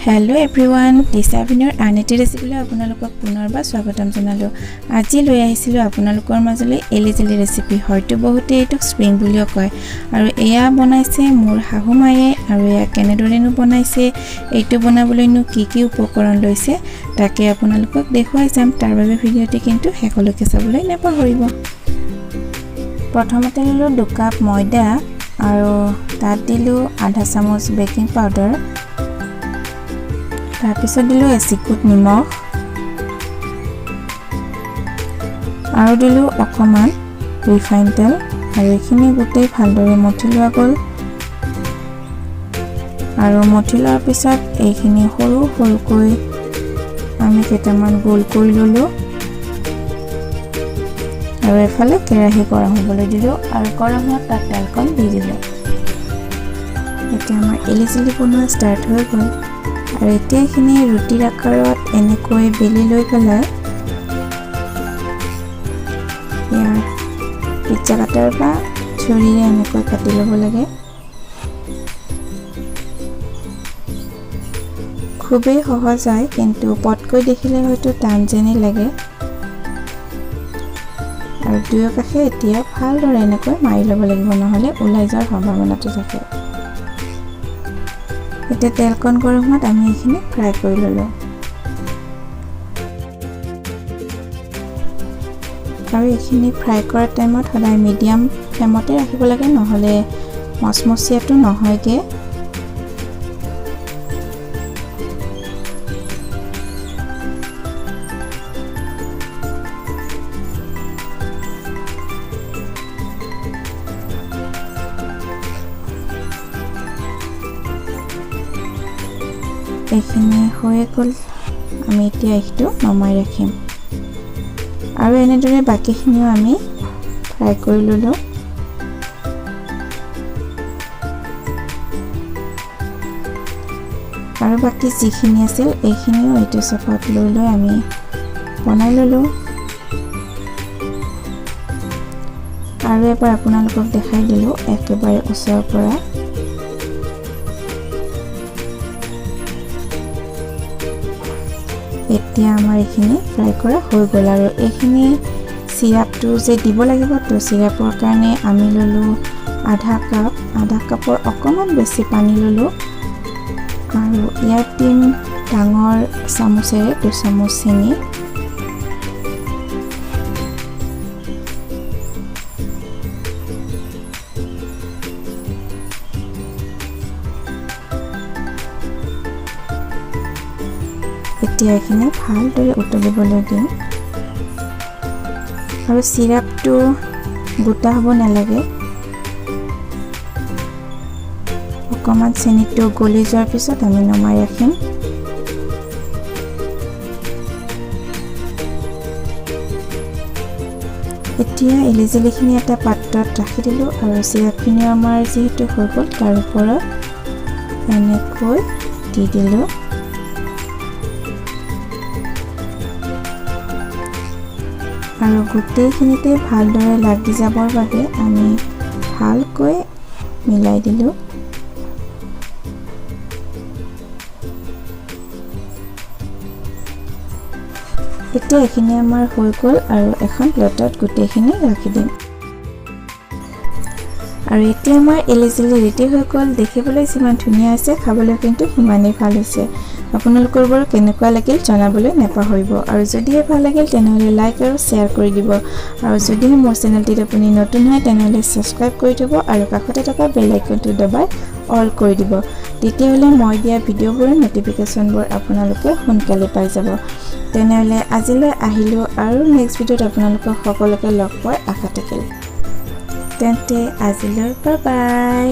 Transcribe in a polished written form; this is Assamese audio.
হেল্ল' এভৰিৱান, দিছা ভিনৰ আন এটি ৰেচিপিলৈ আপোনালোকক পুনৰবাৰ স্বাগতম জনালোঁ। আজি লৈ আহিছিলোঁ আপোনালোকৰ মাজলৈ এলি জেলি ৰেচিপি। হয়তো বহুতে এইটোক স্প্ৰিং বুলিও কয়। আৰু এয়া বনাইছে মোৰ শাহু মায়ে। আৰু এয়া কেনেদৰেনো বনাইছে, এইটো বনাবলৈনো কি কি উপকৰণ লৈছে, তাকে আপোনালোকক দেখুৱাই যাম। তাৰ বাবে ভিডিঅ'টি কিন্তু শেষলৈকে চাবলৈ নাপাহৰিব। প্ৰথমতে ল'লোঁ 2 কাপ ময়দা আৰু তাত দিলোঁ আধা চামুচ বেকিং পাউডাৰ। তাৰপিছত দিলোঁ এচিকুট নিমখ আৰু দিলোঁ অকণমান ৰিফাইন তেল। আৰু এইখিনি গোটেই ভালদৰে মঠি লোৱা গ'ল। আৰু মঠি লোৱাৰ পিছত এইখিনি সৰু সৰুকৈ আমি কেইটামান গোল কৰি ল'লোঁ। আৰু এফালে কেৰাহী গৰম হ'বলৈ দিলোঁ আৰু গৰম হোৱাত তাত তেলকণ দি দিলোঁ। এতিয়া আমাৰ এলি চিলি বনোৱা ষ্টাৰ্ট হৈ গ'ল। আৰু এতিয়া এইখিনি ৰুটিৰ আকাৰত এনেকৈ বেলি লৈ পেলাই ইয়াৰ পিজ্জা কাটাৰ বা চুৰিৰে এনেকৈ কাটি ল'ব লাগে। খুবেই সহজ হয়, কিন্তু পটকৈ দেখিলে হয়তো টান যেনেই লাগে। আৰু দুয়োকাষে এতিয়া ভালদৰে এনেকৈ মাৰি ল'ব লাগিব, নহ'লে ওলাই যোৱাৰ সম্ভাৱনাটো থাকে। এতিয়া তেলকণ গৰম হোৱাত আমি এইখিনি ফ্ৰাই কৰি ল'লোঁ। আৰু এইখিনি ফ্ৰাই কৰাৰ টাইমত সদায় মিডিয়াম ফ্লেমতে ৰাখিব লাগে, নহ'লে মচমচীয়াটো নহয়গৈ। এইখিনি হৈয়ে গ'ল। আমি এতিয়া এইটো নমাই ৰাখিম। আৰু এনেদৰে বাকীখিনিও আমি ফ্ৰাই কৰি ল'লোঁ। আৰু বাকী যিখিনি আছিল, এইখিনিও এইটো চেপত লৈ লৈ আমি বনাই ল'লোঁ। আৰু এবাৰ আপোনালোকক দেখাই দিলোঁ একেবাৰে ওচৰৰ পৰা। এতিয়া আমাৰ এইখিনি ফ্ৰাই কৰা হৈ গ'ল। আৰু এইখিনি চিৰাপটো যে দিব লাগিব, তো চিৰাপৰ কাৰণে আমি ল'লোঁ আধা কাপ, আধা কাপৰ অকণমান বেছি পানী ল'লোঁ। আৰু ইয়াত দিম ডাঙৰ চামুচেৰে 2 চামুচ চেনি। এতিয়া এইখিনি ভালদৰে উতলিবলৈ দিম। আৰু চিৰাপটো গোটা হ'ব নালাগে। অকণমান চেনিটো গলি যোৱাৰ পিছত আমি নমাই ৰাখিম। এতিয়া এলিজেলিখিনি এটা পাত্ৰত ৰাখি দিলোঁ। আৰু চিৰাপখিনিও আমাৰ যিহেতু হৈ গ'ল, তাৰ ওপৰত এনেকৈ দি দিলোঁ। আৰু গোটেইখিনিতে ভালদৰে লাগি যাবৰ বাবে আমি ভালকৈ মিলাই দিলোঁ। এতিয়া এইখিনি আমাৰ হৈ গ'ল আৰু এখন প্লেটত গোটেইখিনি ৰাখি দিম। আৰু এতিয়া আমাৰ এলি জেলি ৰেডি হৈ গ'ল। দেখিবলৈ যিমান ধুনীয়া হৈছে, খাবলৈ কিন্তু সিমানেই ভাল হৈছে। আপোনালোকৰ বাৰু কেনেকুৱা লাগিল জনাবলৈ নাপাহৰিব। আৰু যদিহে ভাল লাগিল, তেনেহ'লে লাইক আৰু শ্বেয়াৰ কৰি দিব। আৰু যদিহে মোৰ চেনেলটিত আপুনি নতুন হয়, তেনেহ'লে ছাবস্ক্ৰাইব কৰি থ'ব আৰু কাষতে থকা বেল আইকনটো দবাই অল কৰি দিব। তেতিয়াহ'লে মই দিয়া ভিডিঅ'বোৰৰ ন'টিফিকেশ্যনবোৰ আপোনালোকে সোনকালে পাই যাব। তেনেহ'লে আজিলৈ আহিলোঁ আৰু নেক্সট ভিডিঅ'ত আপোনালোকক সকলোকে লগ পোৱাৰ আশা থাকিল। তেন্তে আজিলৈ বাই বাই।